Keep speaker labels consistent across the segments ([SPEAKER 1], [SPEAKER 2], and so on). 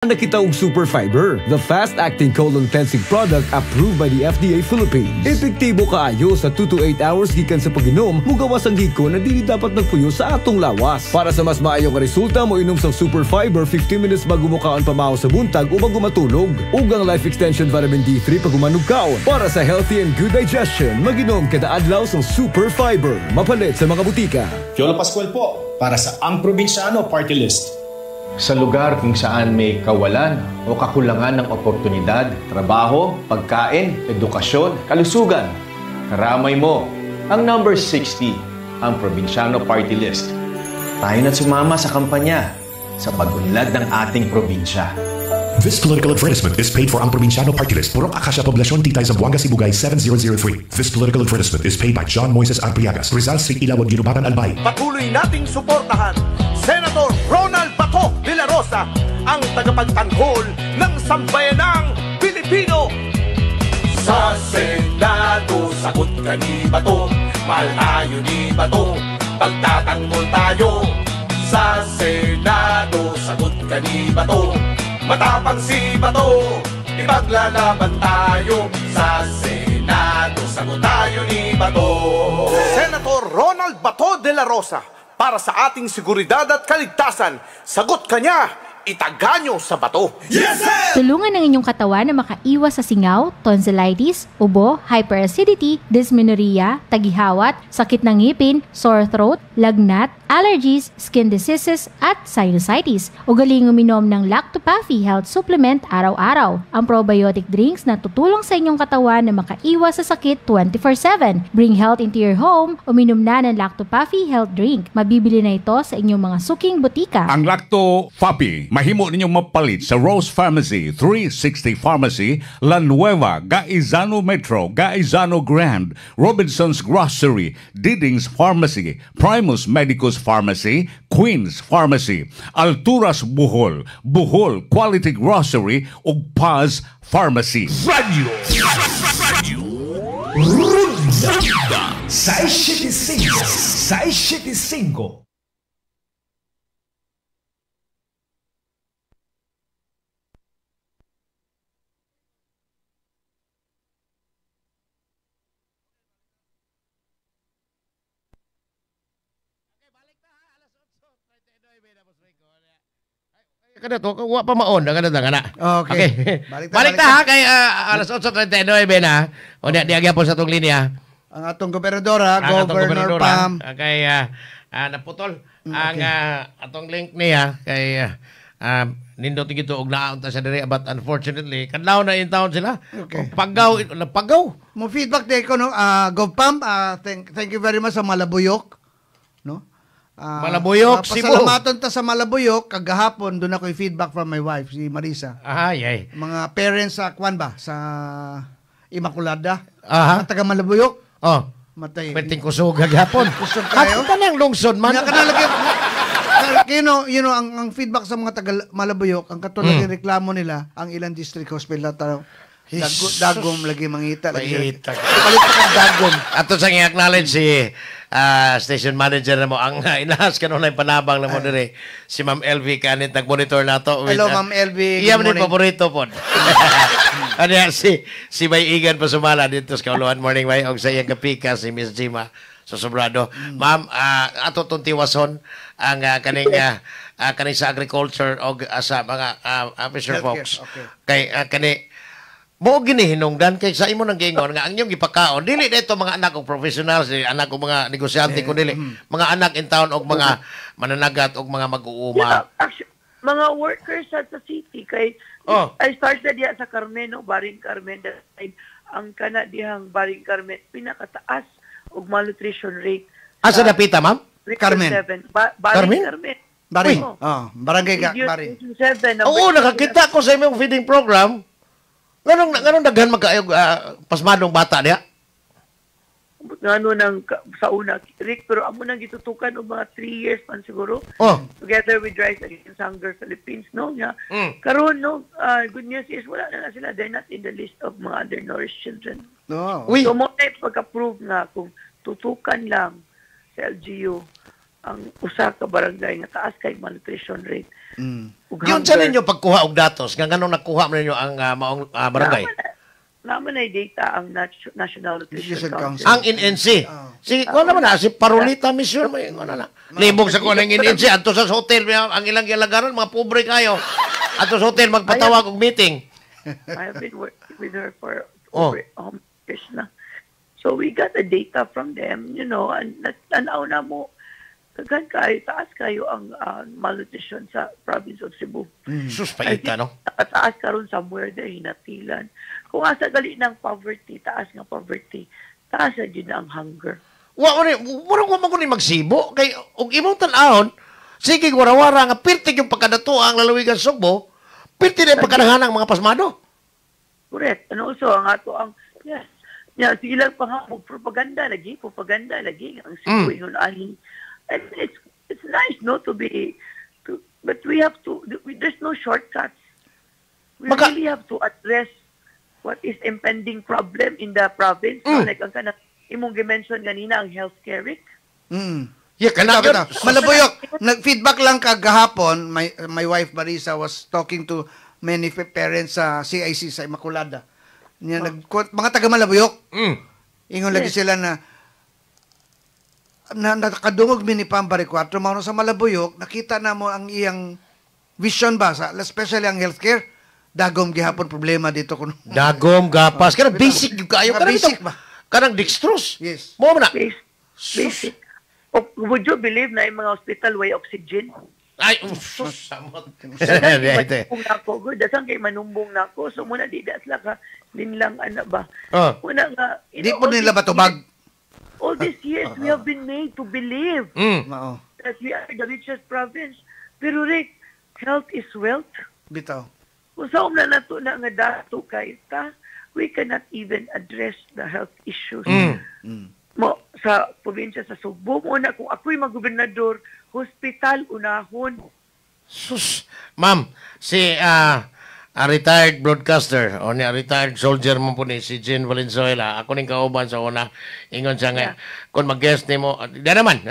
[SPEAKER 1] Nakita og Super Fiber, the fast-acting colon cleansing product approved by the FDA Philippines. Epektibo kaayo sa 2 to 8 hours gikan sa pag-inom, mugawas ang giko na dili dapat nagpuyo sa atong lawas. Para sa mas maayo nga resulta, moinom sa Super Fiber 15 minutes bago mo kaon pamaho sa buntag o bago matulog. Ug ang Life Extension Vitamin D3 pag umanog kaon. Para sa healthy and good digestion, maginom kada adlaw sa Super Fiber. Mapalit sa mga butika.
[SPEAKER 2] Piolo Pascual po, para sa Ang Probinsyano Party List.
[SPEAKER 3] Sa lugar kung saan may kawalan o kakulangan ng oportunidad, trabaho, pagkain, edukasyon, kalusugan, karamay mo ang number 60, ang Probinsyano Party List. Tayo na't sumama sa kampanya sa pag-unlad ng ating probinsya.
[SPEAKER 4] This political advertisement is paid for Ang Probinsyano Party List, Purok Acacia, Poblacion Titay, Zamboanga, Sibugay, 7003. This political advertisement is paid by John Moises Arpriagas, Rizal Street, Ilawod, Guinobatan, Albay.
[SPEAKER 5] Patuloy nating suportahan Senator Ronald Bato de la Rosa, ang tagapagtanggol ng sambayanang Pilipino. Sa Senado, sagot ka ni Bato, mahal tayo ni Bato, pagtatanggol tayo. Sa Senado, sagot ka ni Bato, matapang si Bato, ipaglalaban tayo. Sa Senado, sagot tayo ni Bato. Senator Ronald Bato de la Rosa, para sa ating seguridad at kaligtasan, sagot ka niya, itaganyo sa bato.
[SPEAKER 6] Yes, sir!
[SPEAKER 7] Tulungan ang inyong katawan na makaiwas sa singaw, tonsillitis, ubo, hyperacidity, dysmenorrhea, tagihawat, sakit ng ngipin, sore throat, lagnat, allergies, skin diseases, at sinusitis. Ugaling uminom ng Lactopathy Health Supplement araw-araw. Ang probiotic drinks na tutulong sa inyong katawan na makaiwas sa sakit 24/7. Bring health into your home. Uminom na ng Lactopathy Health Drink. Mabibili na ito sa inyong mga suking butika.
[SPEAKER 8] Ang Lacto Fapi, mahimo ninyong mapalit sa Rose Pharmacy, 360 Pharmacy, La Nueva, Gaizano Metro, Gaizano Grand, Robinson's Grocery, Diding's Pharmacy, Primus Medicus Pharmacy, Queen's Pharmacy, Alturas Bohol, Bohol Quality Grocery ug Paz Pharmacy.
[SPEAKER 9] Radio Ronda 675 675.
[SPEAKER 10] Kada to, wa pa maon, kada na.
[SPEAKER 11] Okay.
[SPEAKER 10] Balik ta, balik ta ha, kay alas 8:39 na. O di po sa atong linya.
[SPEAKER 11] Ang atong gobernadora, Governor Pam.
[SPEAKER 10] Kay naputol ang atong link niya kay nindot gito og naon ta sa diri, but unfortunately kadlaw na in town sila.
[SPEAKER 11] Okay.
[SPEAKER 10] Pagaw, napagaw.
[SPEAKER 11] Mo feedback day ko no, Gov Pam, thank you very much sa Malabuyok, no?
[SPEAKER 10] Malabuyok, Cebu.
[SPEAKER 11] Pasalamatan ta sa Malabuyok kagahapon doon ako feedback from my wife si Marisa.
[SPEAKER 10] Ay ay.
[SPEAKER 11] Mga parents sa kwan ba sa Immaculada.
[SPEAKER 10] Aha.
[SPEAKER 11] Mga taga Malabuyok.
[SPEAKER 10] Oh.
[SPEAKER 11] Matay.
[SPEAKER 10] Perting kusog kagahapon.
[SPEAKER 11] Kusog kayo.
[SPEAKER 10] At tanang lungsod man.
[SPEAKER 11] Nga kana lagi. You know ang feedback sa mga taga Malabuyok, ang katulad ng reklamo nila, ang ilang district hospital taraw. Dagom lagi mangita lagi. Palit pa kang dagom.
[SPEAKER 10] Ato sang i-acknowledge si station manager na mo ang inahas kanunay panabang na mo diri si Ma'am LV kanit nag-monitor nato.
[SPEAKER 11] Hello Ma'am LV.
[SPEAKER 10] Iya man paborito pod. Ano si Bay Igan Pasumala dito sa Kauluan Morning Bay og sa iyang kapika si Miss Jima Sosobrado. Ma'am, ato tong tiwason ang kaning kaning sa agriculture og sa mga fisher folks.
[SPEAKER 11] Okay.
[SPEAKER 10] Kay kani mo gini hinungdan kay sa imo nang giingon nga ang inyong gipakaon dili dito mga anak og professionals, anak og mga negosyante kun dili mga anak in town og mga mananagat og mga mag-uuma.
[SPEAKER 12] Yeah, actually, mga workers sa city kay I started diya sa Carmen, no, Baring Carmen, that time ang kana dihang Baring Carmen pinakataas og malnutrition rate.
[SPEAKER 10] Asa dapita, ma'am?
[SPEAKER 11] Carmen.
[SPEAKER 12] Baring Carmen.
[SPEAKER 11] Baring. Oh, barangay Baring.
[SPEAKER 10] Oo, nakakita ko sa imong feeding program. Nganong daghan magkaayog pasmadong bata diha?
[SPEAKER 12] Ngano nang sa una, Rick, pero amo nang gitutukan og mga 3 years man siguro.
[SPEAKER 10] Oh.
[SPEAKER 12] Together with Rise Against Hunger Philippines, no? Nga, karon no, good news is wala na sila, they're not in the list of mga undernourished children.
[SPEAKER 11] No.
[SPEAKER 12] So mo na pagka-prove nga kung tutukan lang sa LGU Ang usa ka barangay nga taas kay malnutrition rate. Ug
[SPEAKER 10] Yun sa
[SPEAKER 12] hunger.
[SPEAKER 10] Ninyo pagkuha og datos, nga nganong nakuha man ninyo ang maong barangay?
[SPEAKER 12] Naman ay data ang National Nutrition Council.
[SPEAKER 10] Ang NNC. Sige, kuha naman na. Si Parolita Mission, may kuha na na. Libog sa kuha ng NNC. Ato sa hotel, ang ilang gilagaran, mga pobre kayo. Ato sa hotel, magpatawag og meeting.
[SPEAKER 12] I have been working with her for over years na. So we got the data from them, and tanaw na mo, daghan kayo, taas kayo ang malnutrition sa province of Cebu.
[SPEAKER 10] Sus, paita, no?
[SPEAKER 12] Taas karon somewhere there, hinatilan. Kung asa gali ng poverty, taas nga poverty, taas na din ang hunger.
[SPEAKER 10] Wa ko ni, murag wa man ko ni magsibo kay og imong tan-awon, sige warawara nga pirti yung pagkadato ang lalawigan Sugbo, pirti na yung pagkadaghan ang mga pasmado.
[SPEAKER 12] Correct. And also, ang ato ang, yes, yeah, sige lang pa nga, propaganda lagi, propaganda lagi, ang Cebu ingon ani. And it's nice, no, to be, to, but we have to, there's no shortcuts. We really have to address what is impending problem in the province. No? Like, ang kanang, imong gi-mention ganina, ang healthcare, Rick.
[SPEAKER 10] Yeah,
[SPEAKER 11] kana Malabuyok, nag-feedback lang kagahapon, my wife Marisa was talking to many parents sa CIC sa Immaculada. Niya nag mga taga Malabuyok. Ingon lagi sila na na nakadungog mi ni Pam Baricuatro mao na sa Malabuyok, nakita na mo ang iyang vision ba sa especially ang healthcare. Dagom gihapon problema dito kun.
[SPEAKER 10] Dagom gapas kanang basic gyud kaayo,
[SPEAKER 11] Mga
[SPEAKER 10] kanang
[SPEAKER 11] basic
[SPEAKER 10] ba, kanang dextrose.
[SPEAKER 11] Yes.
[SPEAKER 10] Mo man na.
[SPEAKER 12] Basic. O, would you believe na yung mga hospital way oxygen?
[SPEAKER 10] Ay, sus, samot.
[SPEAKER 12] Manumbong na ako, good. Dasang kay manumbong na ako. So, muna di das lang ka, linlang, ano ba? Muna nga, you
[SPEAKER 11] Di
[SPEAKER 12] know,
[SPEAKER 11] po
[SPEAKER 12] all
[SPEAKER 11] nila
[SPEAKER 12] these
[SPEAKER 11] batubag.
[SPEAKER 12] All these years, we have been made to believe
[SPEAKER 11] Mao.
[SPEAKER 12] That we are the richest province. Pero Rick, health is wealth.
[SPEAKER 11] Bitaw.
[SPEAKER 12] Kung sa na nato na nga dato kay ta, we cannot even address the health issues. Mo sa probinsya sa Sugbo mo na kung ako'y magobernador, hospital unahon.
[SPEAKER 10] Sus, ma'am, si a retired broadcaster o ni a retired soldier mo po ni si Jean Valenzuela. Ako ning kauban sa una. Ingon siya nga, kung mag-guest nimo, di naman,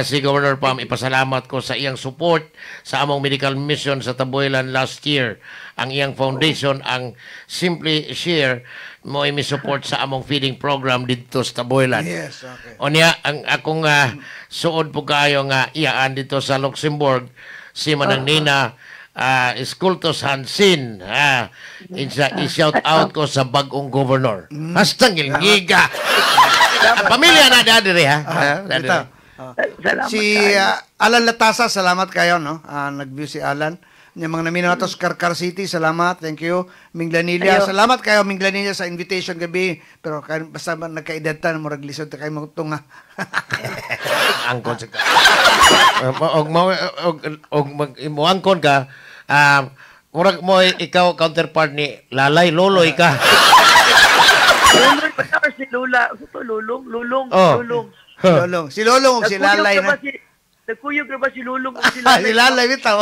[SPEAKER 10] si Governor Pam, ipasalamat ko sa iyang support sa among medical mission sa Tabuelan last year. Ang iyang foundation, ang Simply Share, mo mi support sa among feeding program dito sa Tabuelan.
[SPEAKER 11] Yes, okay.
[SPEAKER 10] O niya, ang akong suod po kayo nga iyaan dito sa Luxembourg, si Manang Nina Escultos Hansin. Insa, i-shout out ko sa bagong governor. Hastang gilgiga. Ang pamilya na dadiri ha. Dadiri.
[SPEAKER 11] Bitaw.
[SPEAKER 12] Salamat
[SPEAKER 11] Si Alan Latasa, salamat kayo, no? Nag-view si Alan. Yung mga naminaw nato sa Carcar City, salamat, thank you. Minglanilla,
[SPEAKER 12] Ayo.
[SPEAKER 11] Salamat kayo Minglanilla sa invitation gabi. Pero kay, basta man nagkaedad ta, murag lisod ta kayo magtunga.
[SPEAKER 10] Angkon sa og mo og mag mo angkon ka, murag mo ikaw counterpart ni Lalay Loloy ka.
[SPEAKER 12] Loloy pa or si Lula. Ito, Lulong, Lulong, Lulong.
[SPEAKER 11] Lolong. Si Lolong o si
[SPEAKER 12] Nagkuyog
[SPEAKER 11] Lalay
[SPEAKER 12] na
[SPEAKER 11] na.
[SPEAKER 12] ba nagkuyog na ba si Lulong o si Lalay?
[SPEAKER 11] Si Lalay, bitaw.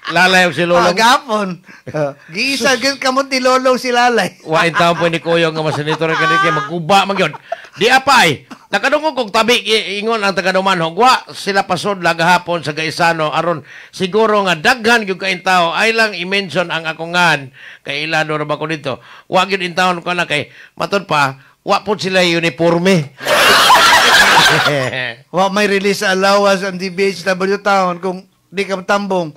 [SPEAKER 10] Lalay og si Lolong.
[SPEAKER 11] Gapon. Giisa gyud kamot ni Lolong si Lalay.
[SPEAKER 10] Wa in taon po ni Kuyong nga masenator kani kay maguba man gyud. Di apay. Nakadungog kog tabi ingon ang taga Dumanhog. Wa sila pasudla gahapon sa Gaisano aron siguro nga daghan gyud kain tao ay lang i-mention ang akong ngan kay ilano ra ba ko dito. Wa gyud in taon ko na kay matud pa wa pud sila uniforme.
[SPEAKER 11] Wa may release allowance ang DBHW town kung di ka tambong.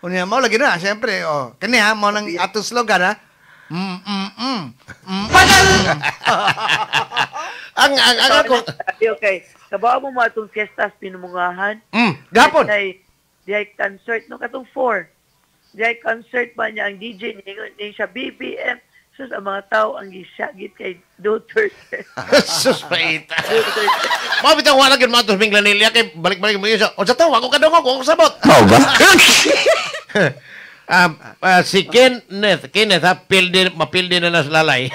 [SPEAKER 11] Unya mo lagi na, siyempre. Oh. Kani ha, mo nang atong slogan ha.
[SPEAKER 10] Ang ako
[SPEAKER 12] Okay. Kabaw mo mo atong fiestas pinumungahan.
[SPEAKER 10] Gapon.
[SPEAKER 12] Di ay concert no katong four. Di ay concert ba niya ang DJ niya ni siya BBM. Sus, ang mga tao ang gisagit kay Duterte.
[SPEAKER 10] Sus, paita. Mao bitaw wala gyud matos Minglanilla kay balik-balik mo yun. Unsa to? Wa ko kadungog, wa ko sabot.
[SPEAKER 9] Mao ba?
[SPEAKER 10] Si Kenneth, Kenneth ha, pildi, mapildi na nas Lalay.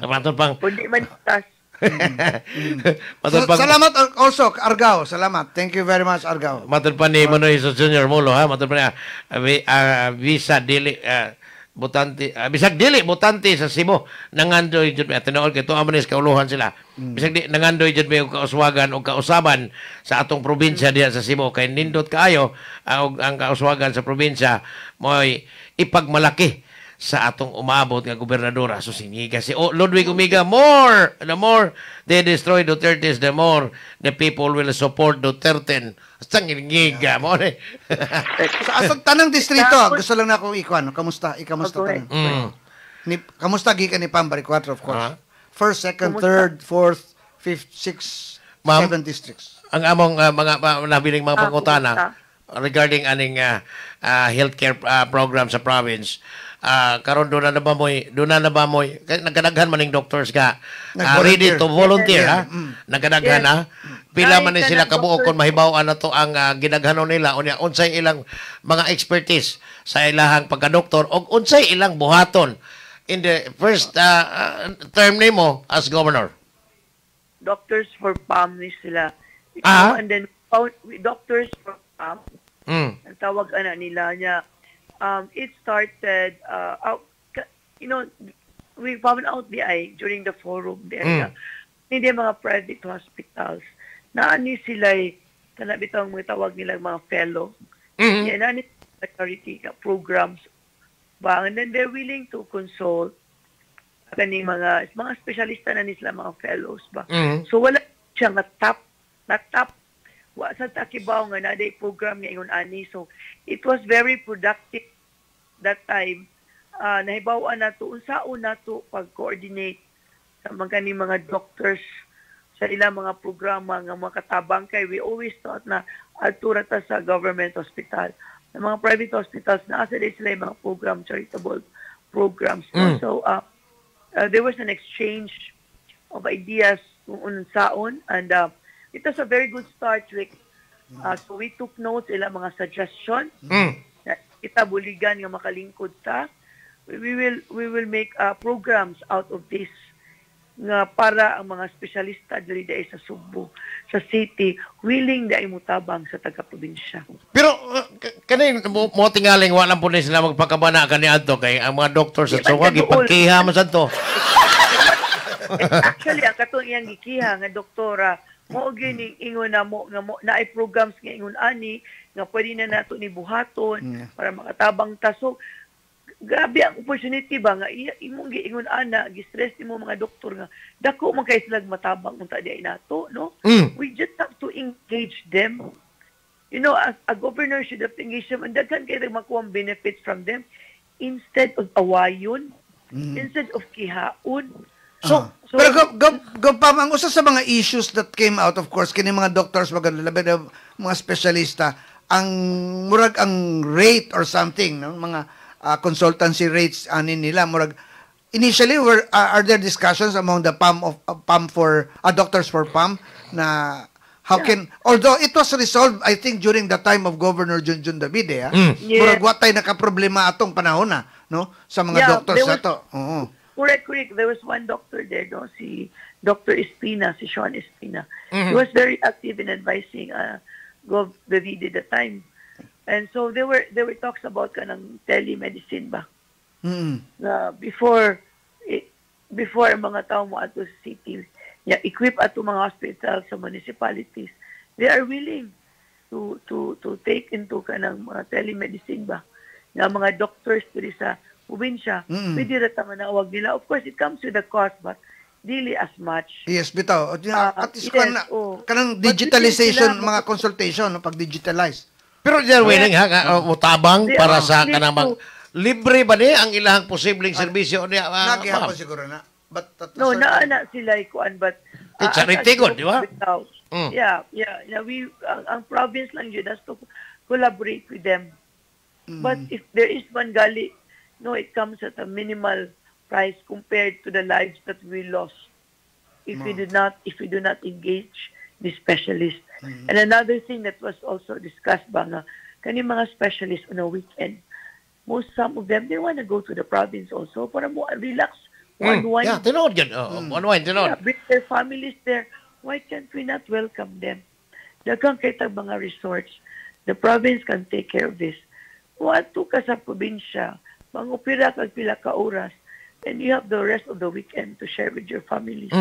[SPEAKER 10] Matod pang
[SPEAKER 12] Kundi man tas.
[SPEAKER 10] Matod pang
[SPEAKER 11] Salamat also, Argao. Salamat. Thank you very much, Argao.
[SPEAKER 10] Matod pa ni Manoy sa Junior Molo ha, matod pa niya visa dili Botante, bisag dili botante sa Cebu, nangandoy jud mi tinuod kay tuwa man ni sa kauluhan sila. Bisag di nangandoy jud mi og kauswagan og kausaban sa atong probinsya diha sa Cebu kay nindot kaayo ang kauswagan sa probinsya mo'y ipagmalaki sa atong umabot nga gobernadora. So singiga si Ludwig Umiga, more the more they destroy Dutertes, the more the people will support Duterte. Sangingiga mo ni.
[SPEAKER 11] Sa asang tanang distrito, gusto lang na akong ikuan. Kamusta? Ikamusta
[SPEAKER 12] Oh, go ahead.
[SPEAKER 11] tanan? Ni kamusta gikan ni Pam Baricuatro, of course.
[SPEAKER 10] Ah.
[SPEAKER 11] First, second,
[SPEAKER 12] Kumusta?
[SPEAKER 11] Third, fourth, fifth, sixth,
[SPEAKER 10] Ma'am?
[SPEAKER 11] seven districts.
[SPEAKER 10] Ang among mga nabiling mga
[SPEAKER 12] Ah,
[SPEAKER 10] pangutana regarding aning healthcare program sa province. Karon doon na ba moy kay nagkadaghan man ning doctors ka ready
[SPEAKER 11] Nag-volunteer.
[SPEAKER 10] to volunteer,
[SPEAKER 11] Yes.
[SPEAKER 10] ha? Nagkadaghan ha. Pila
[SPEAKER 12] Ay,
[SPEAKER 10] man ni sila
[SPEAKER 12] kanang
[SPEAKER 10] kabuok
[SPEAKER 12] doctors.
[SPEAKER 10] kung mahibaw-an na to ang gidaghanon nila, unya unsay ilang mga expertise sa ilahang pagka-doktor og unsay ilang buhaton in the first term nimo as governor?
[SPEAKER 12] Doctors for PAM ni sila.
[SPEAKER 10] Ah?
[SPEAKER 12] And then, Doctors for PAM, ang tawag ana nila niya. It started, out, we found out the ay during the forum there na hindi mga private hospitals na ani sila kana bitaw ang mga tawag nila mga fellow. Yeah, na ani charity ka programs ba, and then they're willing to consult kaning mga espesyalista na ni sila, mga fellows ba. So wala siya nga top na top, wa sa takibaw nga na day program nga ingon ani. So it was very productive that time. Nahibaw-an nato unsaon nato pag-coordinate sa mga kaning mga doctors sa ilang mga programa nga makatabang kay we always thought na adto ra ta sa government hospital. Sa mga private hospitals naa sa sila yung mga program, charitable programs, no? So there was an exchange of ideas kung unsaon and it was a very good start, Rick. So we took notes ilang mga suggestion na kita buligan nga makalingkod ta. We will make programs out of this nga para ang mga espesyalista diri dai sa Sugbo, sa city, willing dai mutabang sa taga-probinsya.
[SPEAKER 10] Pero kani mo tingaling wala po ni sila magpakabana kani adto kay ang mga doktor sa
[SPEAKER 12] Di ba,
[SPEAKER 10] tsuwa
[SPEAKER 12] kaduol?
[SPEAKER 10] gipagkiha man sad to.
[SPEAKER 12] Actually, ang katong iyang gikiha nga doktora mo gyud ning ingon na mo nga mo naay programs nga ingon ani nga pwede na nato ni buhaton para makatabang ta. So grabe ang opportunity ba nga imong giingon ana, gi-stress nimo mga doktor nga dako man kay sila matabang unta di ay nato, no? We just have to engage them. As a governor should have engaged them and daghan kay makuha ang benefits from them instead of awayon, instead of kihaon.
[SPEAKER 11] So, pero go, Pam, ang usa sa mga issues that came out, of course, kini mga doctors, mga labi na mga espesyalista, ang murag ang rate or something, no? Mga consultancy rates ani nila, murag initially were are there discussions among the PAM of PAM for Doctors for PAM na how can, although it was resolved, I think, during the time of Governor Junjun Davide, ah. Murag wa tay nakaproblema atong panahon na, no, sa mga
[SPEAKER 12] Yeah,
[SPEAKER 11] doctors
[SPEAKER 12] there
[SPEAKER 11] na to. Oo.
[SPEAKER 12] Correct. There was one doctor there, no? Si Dr. Espina, si Sean Espina. He was very active in advising Gov. David at the time. And so there were talks about kanang telemedicine ba? Na before ang mga tao mo ato sa city, yeah, equip ato mga hospital sa municipalities, they are willing to take into kanang mga telemedicine ba? Nga mga doctors diri sa probinsya, pwede ra ta manawag nila. Of course, it comes with a cost, but dili as much.
[SPEAKER 11] Yes, bitaw. At least
[SPEAKER 12] yes,
[SPEAKER 11] kan
[SPEAKER 12] oh.
[SPEAKER 11] kanang
[SPEAKER 12] But
[SPEAKER 11] digitalization,
[SPEAKER 12] sila-
[SPEAKER 11] mga consultation, no, pag digitalize.
[SPEAKER 10] Pero they're willing ha nga, mutabang
[SPEAKER 12] They
[SPEAKER 10] para
[SPEAKER 12] are
[SPEAKER 10] sa
[SPEAKER 12] willing
[SPEAKER 10] kanang libre ba ni ang ilahang posibleng serbisyo niya,
[SPEAKER 11] Nagihapon
[SPEAKER 10] ma'am?
[SPEAKER 11] siguro na. But at a
[SPEAKER 12] No,
[SPEAKER 11] certain-
[SPEAKER 12] naa na sila ikuan, but
[SPEAKER 10] It's charity
[SPEAKER 12] as
[SPEAKER 10] good, di ba?
[SPEAKER 12] Bitaw. Yeah. Ang province lang yun has to collaborate with them. But if there is one gali, no, it comes at a minimal price compared to the lives that we lost if we do not engage the specialist. And another thing that was also discussed ba nga, kani mga specialists on a weekend, most some of them, they want to go to the province also para mo relax, unwind.
[SPEAKER 10] Yeah, tinuod yun. Oh, unwind, tinuod.
[SPEAKER 12] Yeah, bring their families there. Why can't we not welcome them? Daghang kay tag mga resorts. The province can take care of this. Moadto ka sa probinsya, Mangopera kag pila ka oras and you have the rest of the weekend to share with your families.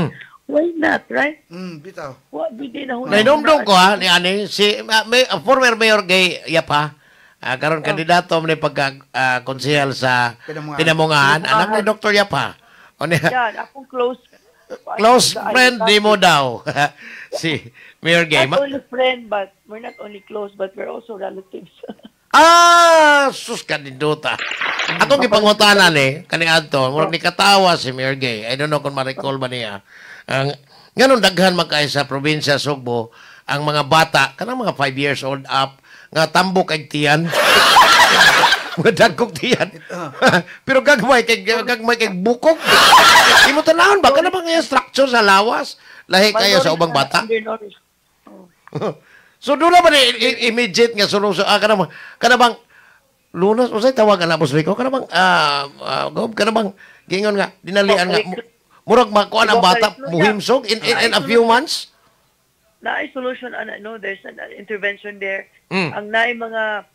[SPEAKER 12] Why not, right?
[SPEAKER 11] Bitaw.
[SPEAKER 12] Wa bidi na huna.
[SPEAKER 10] Nainomdom ko ha, ni ani, si former Mayor Gay Yap ha, karon kandidato man ni pagka konsehal sa
[SPEAKER 11] Pinamungahan.
[SPEAKER 10] Pinamungahan, anak ni Dr. Yap ha. O niya,
[SPEAKER 12] Yan, akong close
[SPEAKER 10] close friend ni mo daw. Si Mayor Gay.
[SPEAKER 12] Not only friend, but we're not only close, but we're also relatives.
[SPEAKER 10] Ah, sus kanindota. Atong gipangutana ni kani adto, murag ni katawa si Mayor Gay. I don't know kung ma-recall ba niya. Ang nganon daghan man kay sa probinsya Sugbo ang mga bata kanang mga 5 years old up nga tambok kay tiyan. Mga dagkog tiyan. Pero gagmay kay bukog. Imo tanawon ba kana bang structure sa lawas? Lahi kayo sa ubang bata.
[SPEAKER 12] Undernourished.
[SPEAKER 10] So doon na ba ni immediate nga solution, kana bang lunas, unsay tawag ana, Boss Rico, kana bang gob, kana bang gingon nga dinalian nga murag makuan ang bata, muhimsog in a few months?
[SPEAKER 12] Naay solution ana, no? There's an intervention there. Ang naay mga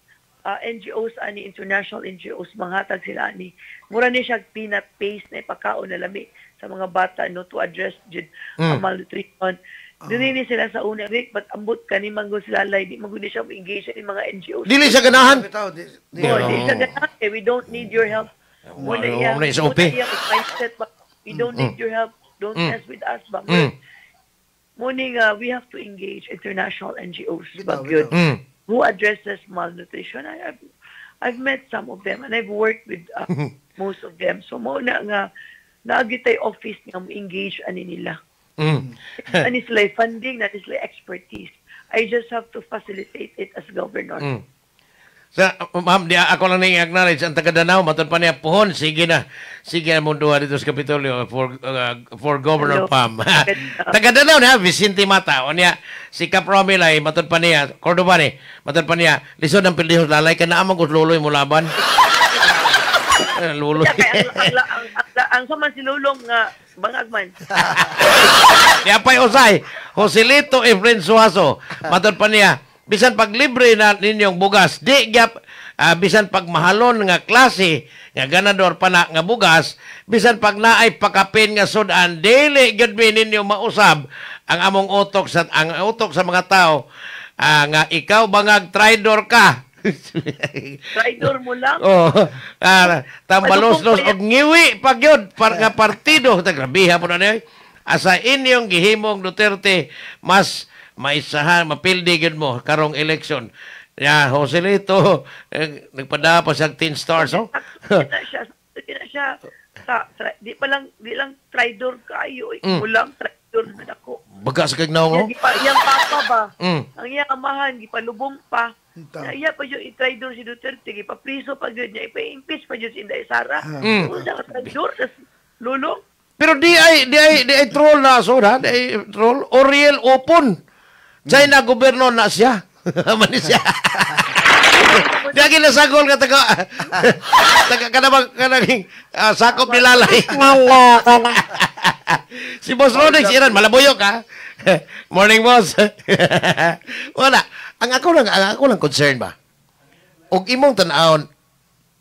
[SPEAKER 12] NGOs ani, international NGOs, manghatag sila ani. Mura ni siya peanut paste na ipakaon na lami sa mga bata, no, to address jud ang malnutrition. Dili ni sila sa una, Rick, but ambot kani manggod sila lay, di manggod ni siya engage ni mga NGOs.
[SPEAKER 10] Dili siya ganahan.
[SPEAKER 11] Bitaw, di,
[SPEAKER 12] Oh, di siya ganahan. Eh, we don't need your help. Muna iya,
[SPEAKER 10] Wala sa OP.
[SPEAKER 12] muna iya mindset ba, we don't need your help. Don't mess with us ba. Meaning, we have to engage international NGOs ba
[SPEAKER 11] Bitaw,
[SPEAKER 12] gyud,
[SPEAKER 11] bitaw.
[SPEAKER 12] Who addresses malnutrition. I've met some of them and I've worked with most of them. So mo na nga naagi tay office nga mo engage ani nila. Ani sila funding, na sila expertise. I just have to facilitate it as governor.
[SPEAKER 10] Sa ma'am, di ako lang ning acknowledge ang taga Danao, matud pa niya pohon, sige na. Sige na mong duha dito sa Kapitolyo for Governor
[SPEAKER 12] Hello.
[SPEAKER 10] Pam. Taga Danao na Vicente Mata. O niya si Cap Romel ay matud pa niya Cordoba ni. Matud pa niya lisod ang pildihos lalay ka na amang luloy mo laban. Eh, luloy.
[SPEAKER 12] Kaya ang sama si Lulong nga bangag man.
[SPEAKER 10] Niya pa'y usay, Joselito Efren Suazo. Matod pa niya, bisan pag libre na ninyong bugas, di gyap, bisan pag mahalon nga klase, nga ganador pa na nga bugas, bisan pag naay pakapin nga sudan, dili gyud mi ninyo mausab ang among utok sa ang utok sa mga tao nga ikaw bangag traidor ka.
[SPEAKER 12] Traidor mo lang.
[SPEAKER 10] Oh, tambalos-los og ngiwi pa gyud par nga partido. Ta grabiha po na niya. Asa inyong gihimong Duterte mas maisahan mapildi gyud mo karong eleksyon. Ya, Joselito, eh, nagpadala pa siya 10 stars, oh.
[SPEAKER 12] Di na siya sa, di pa lang di lang traidor kayo, eh. Mo lang traidor na ako.
[SPEAKER 10] Baga sa kagnaw mo.
[SPEAKER 12] Yang, iyang papa ba? Ang iyang amahan gipalubong pa.
[SPEAKER 11] Ito.
[SPEAKER 12] Na iya pa yung i-traidor si Duterte, gipapriso pa gyud niya, ipa-impeach pa gyud si Inday Sara. Unsa ka traidor tas lulong.
[SPEAKER 10] Pero di ay troll na so ha, di ay troll Oriel Open. China gobyerno na siya. Mani siya. Di ay nasagol ka taga taga kanang kanang sakop ni Lalay. Si Boss Rodex Iran malabuyok ha. Morning, boss. Wala. Ang ako lang concern ba. Og imong tan-awon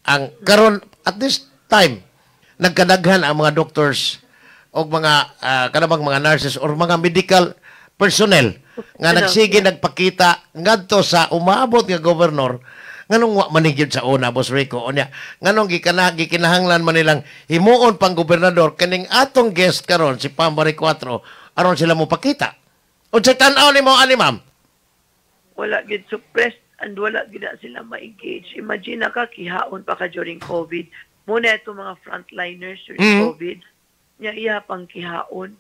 [SPEAKER 10] ang karon at this time nagkadaghan ang mga doctors o mga kanabang mga nurses or mga medical personnel nga
[SPEAKER 12] Ano,
[SPEAKER 10] nagsige nagpakita ngadto sa umaabot nga gobernador. Nganong wa man gyud sa una, Boss Rico? Unya nganong gikinahanglan man nilang himuon pang gobernador kaning atong guest karon, si Pam Baricuatro, aron sila mo pakita? Unsay tan-aw nimo ani, ma'am?
[SPEAKER 12] Wala gid suppressed and wala gid na sila ma-engage. Imagine na ka, kihaon pa ka during COVID. Muna ito mga frontliners during COVID. Nya iya pang kihaon.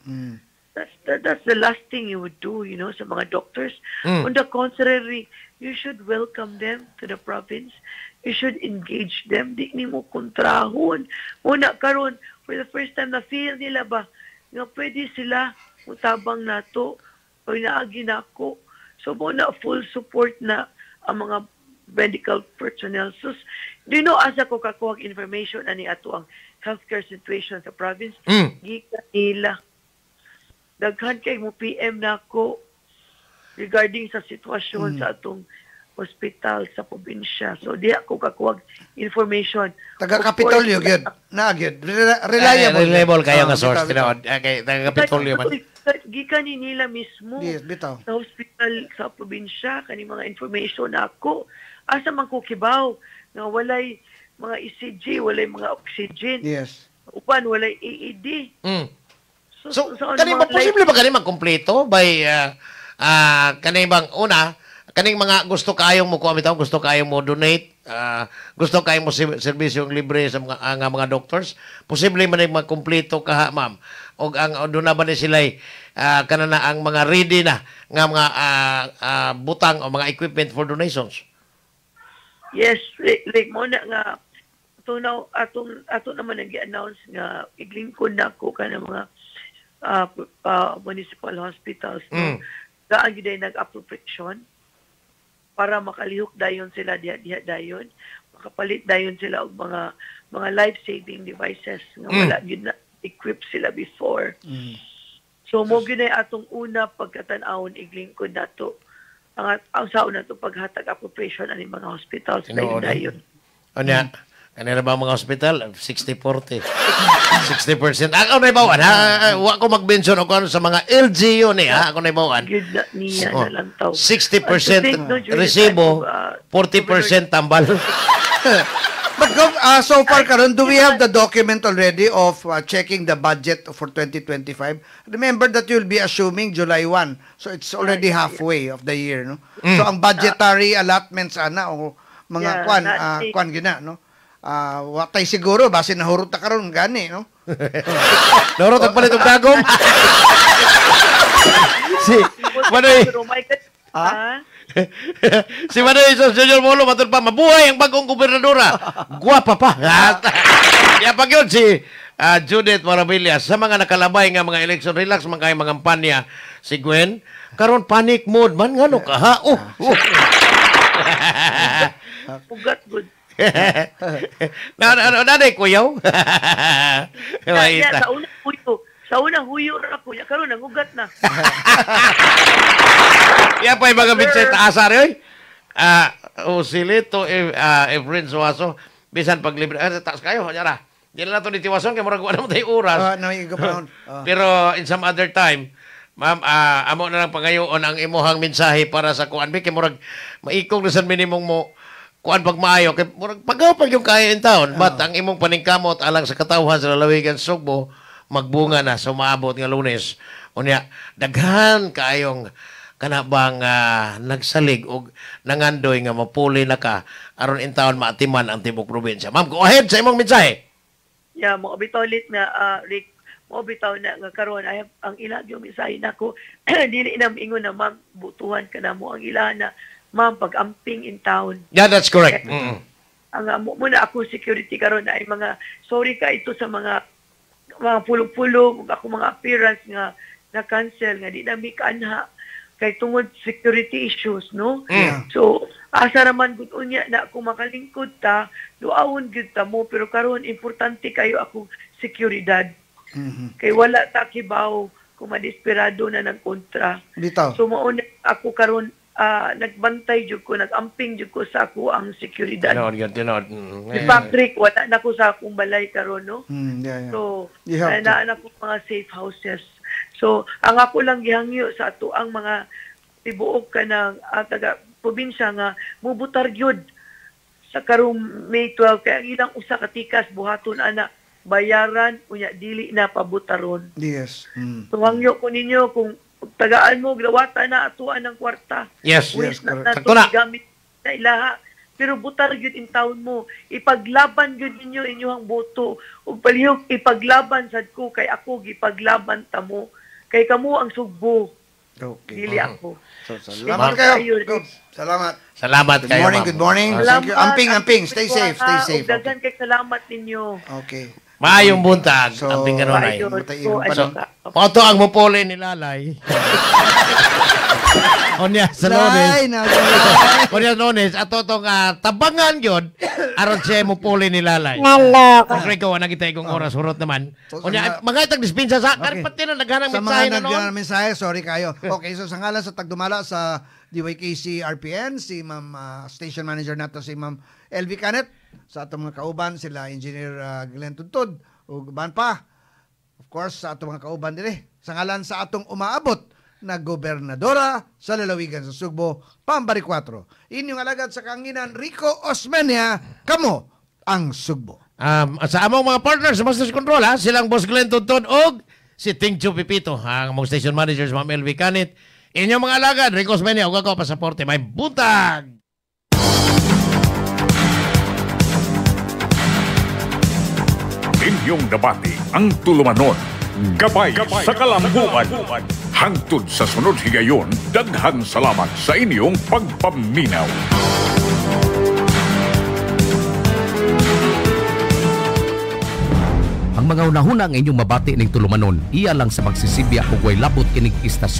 [SPEAKER 12] That's the last thing you would do sa mga doctors. On the contrary, you should welcome them to the province. You should engage them. Di nimo kontrahon. Muna karon, for the first time na feel nila ba nga pwede sila mutabang nato o naagi nako. So mo na full support na ang mga medical personnel. So, do you know, asa ko kakuha ang information ani ato ang healthcare situation sa province? Gikan nila. Daghan kay mo PM na ako regarding sa sitwasyon sa atong hospital sa probinsya. So di ako kakuwag information.
[SPEAKER 11] Taga
[SPEAKER 12] Of
[SPEAKER 11] Kapitolyo
[SPEAKER 12] course,
[SPEAKER 11] gyud. Na gyud. Reliable.
[SPEAKER 10] Reliable kayo nga
[SPEAKER 11] Ah,
[SPEAKER 10] source
[SPEAKER 11] bitaw, bitaw.
[SPEAKER 10] tinuod. Okay, taga Kapitolyo man.
[SPEAKER 12] Gikan ni nila mismo.
[SPEAKER 11] Yes, bitaw.
[SPEAKER 12] Sa hospital sa probinsya kani mga information ako. Asa man ko kibaw nga walay mga ECG, walay mga oxygen.
[SPEAKER 11] Yes.
[SPEAKER 12] Upan walay AED.
[SPEAKER 10] So,
[SPEAKER 12] ano
[SPEAKER 10] kani ba
[SPEAKER 12] mga
[SPEAKER 10] posible ba kani magkumpleto by kani bang una kaning mga gusto kayong mo kuha bitaw, gusto kayong mo donate, gusto kayong mo serbisyong libre sa mga nga mga doctors, posible man ni magkumpleto kaha, ma'am, og ang doon na ba ni sila kana na ang mga ready na nga mga butang o mga equipment for donations?
[SPEAKER 12] Yes, like mo na nga ato na atong ato naman ang gi-announce nga iglingkod na ako kanang mga municipal hospitals, no. Gaan gyud ay nag-appropriation para makalihok dayon sila diha diha dayon, makapalit dayon sila og mga life-saving devices nga wala gyud na equip sila before. So mo gyud ay atong una pagkatan-awon, iglingkod nato ang sa una to paghatag appropriation ani mga hospitals dayon
[SPEAKER 10] Tinuod.
[SPEAKER 12] dayon.
[SPEAKER 10] Unya, kanila ba ang mga hospital? 60-40. 60%. Ako na ibawan, ha? Wa ko mag-mention o kung ano sa mga LGU ni, ha? Ako na ibawan.
[SPEAKER 12] Gyud na niya
[SPEAKER 10] Oh,
[SPEAKER 12] na lang taw.
[SPEAKER 10] 60%
[SPEAKER 12] And to think, no, during the
[SPEAKER 10] resibo,
[SPEAKER 12] time of,
[SPEAKER 10] 40% tambal.
[SPEAKER 11] But Gov, so far karon, do we have the document already of checking the budget for 2025? Remember that you'll be assuming July 1. So it's already halfway of the year, no? So ang budgetary allotments ana o mga
[SPEAKER 12] Yeah,
[SPEAKER 11] kwan kwan gina, no? Watay siguro base nahurot ta karon gani, no?
[SPEAKER 10] Nahurot ang palit og dagom. Si Manoy,
[SPEAKER 12] Pero Michael, ah,
[SPEAKER 10] si Manoy Jesus Junior Molo matud pa, mabuhay ang bagong gobernadora. Guwapa pa. Ya pag yun si Judith Maravillas sa mga nakalabay nga mga election, relax man kayo mga kampanya. Si Gwen karon panic mode man, ngano ka ha? Oh.
[SPEAKER 12] Ugat good.
[SPEAKER 10] Na na na na kuyaw.
[SPEAKER 12] Yeah, sa una huyo. Sa una huyo ra ko. Ya karon nangugat na.
[SPEAKER 10] Ya pa mga bitse taasa rin, oy. Ah, o silito Efren Suazo bisan pag libre taas kayo nyara. Di na nato ni tiwason kay murag wala mo tayo oras.
[SPEAKER 11] Ah, no, igo pa. Ah.
[SPEAKER 10] Pero in some other time, ma'am, amo na lang pangayoon ang imuhang mensahe para sa kuan kay murag maikog na sa minimong mo kuan pag maayo kay murag pagaw pag yung kaya in town, but ang imong paningkamot alang sa katawhan sa lalawigan Sugbo magbunga na sa umaabot nga Lunes. Unya daghan kaayong kana bang nagsalig og nangandoy nga mapuli na ka aron in town maatiman ang tibuok probinsya. Ma'am, go ahead sa imong mensahe.
[SPEAKER 12] Yeah, mo bitaw lit na Rick, mo bitaw na nga karon ay ang ila yung mensahe nako dili na ingon na, "Ma'am, butuhan ka na mo." Ang ila na, "Ma'am, pag-amping in town."
[SPEAKER 10] Yeah, that's correct.
[SPEAKER 12] Ang mo na ako security karon ay mga sorry ka ito sa mga pulong-pulong ug ako mga appearance nga na cancel nga di na mi kaanha kay tungod security issues, no? So asa raman gud unya na kung makalingkod ta, duawon gyud ta mo, pero karon importante kayo akong seguridad kay wala ta kibaw kung madesperado na ng kontra.
[SPEAKER 11] Bitaw.
[SPEAKER 12] So mao na ako karon nagbantay jud ko, nagamping jud ko sa ako ang seguridad.
[SPEAKER 10] Tinuod yun, tinuod.
[SPEAKER 12] Si Patrick, wala na ko sa akong balay karon, no?
[SPEAKER 11] Yeah.
[SPEAKER 12] So,
[SPEAKER 11] You have to.
[SPEAKER 12] naa na ko mga safe houses. So, ang ako lang gihangyo sa ato ang mga tibuok ka ng taga probinsya nga mubutar gyud sa karong May 12 kay ang ilang usa ka tikas buhaton ana bayaran, unya dili na pabutaron. So hangyo ko ninyo kung tagaan mo gawata na atuan ng kwarta.
[SPEAKER 10] Yes,
[SPEAKER 12] Wis na
[SPEAKER 10] correct.
[SPEAKER 12] nato
[SPEAKER 10] Sakto na.
[SPEAKER 12] gamit na ilaha. Pero butar gyud in town mo. Ipaglaban gyud ninyo inyong boto. Ug palihog ipaglaban sad ko kay ako gipaglaban ta mo. Kay kamo ang Sugbo.
[SPEAKER 11] Okay.
[SPEAKER 12] Dili ako.
[SPEAKER 11] So, salamat kayo. Good. Salamat.
[SPEAKER 10] Salamat
[SPEAKER 11] Good
[SPEAKER 10] kayo,
[SPEAKER 11] morning,
[SPEAKER 10] ma'am.
[SPEAKER 11] good morning. Thank you. Amping, amping. Stay safe, stay safe.
[SPEAKER 12] Ug daghan kay salamat ninyo.
[SPEAKER 11] Okay.
[SPEAKER 10] Maayong buntag.
[SPEAKER 11] So,
[SPEAKER 10] Amping kanunay.
[SPEAKER 12] Ayun.
[SPEAKER 11] Matay
[SPEAKER 12] So,
[SPEAKER 10] So,
[SPEAKER 12] ano ka?
[SPEAKER 10] mao to ang mupuli ni Lalay. Unya sa Lunes.
[SPEAKER 11] Lay, na-
[SPEAKER 10] Unya Lunes, ato tong tabangan yun, aron siya mupuli ni Lalay.
[SPEAKER 7] Naloko.
[SPEAKER 10] Mas Rico, wala kita igong oras, hurot naman.
[SPEAKER 11] So,
[SPEAKER 10] Unya, mga itag dispensa sa,
[SPEAKER 11] Okay.
[SPEAKER 10] okay. pati na naghanang
[SPEAKER 11] Sa
[SPEAKER 10] mensahe
[SPEAKER 11] mga
[SPEAKER 10] na noon.
[SPEAKER 11] nag mensahe, sorry kayo. Okay, so sa ngalan sa tagdumala sa DYKC RPN, si Ma'am Station Manager nato si Ma'am LV Canet, sa atong mga kauban sila Engineer Glenn Tudtud ug uban pa. Of course, sa atong mga kauban dire, sa ngalan sa atong umaabot na gobernadora sa lalawigan sa Sugbo, Pambari 4. Inyong alagad sa kanginan, Rico Osmeña, kamo ang Sugbo.
[SPEAKER 10] Sa among mga partners sa Masters Control, ha, silang Boss Glenn Tudtud og si Ting Chu Pipito, ang among station managers, Ma'am LV Canet. Inyong mga alagad, Rico Osmeña, ug ako, pasaporte, may butag!
[SPEAKER 8] Inyong nabati ang tulumanon, gabay sa kalambuan. Hangtod sa sunod higayon, daghang salamat sa inyong pagpaminaw.
[SPEAKER 6] Ang mga hunahuna ang inyong mabati ning tulumanon, iya lang sa pagsisibya ug way labot kining istasyon.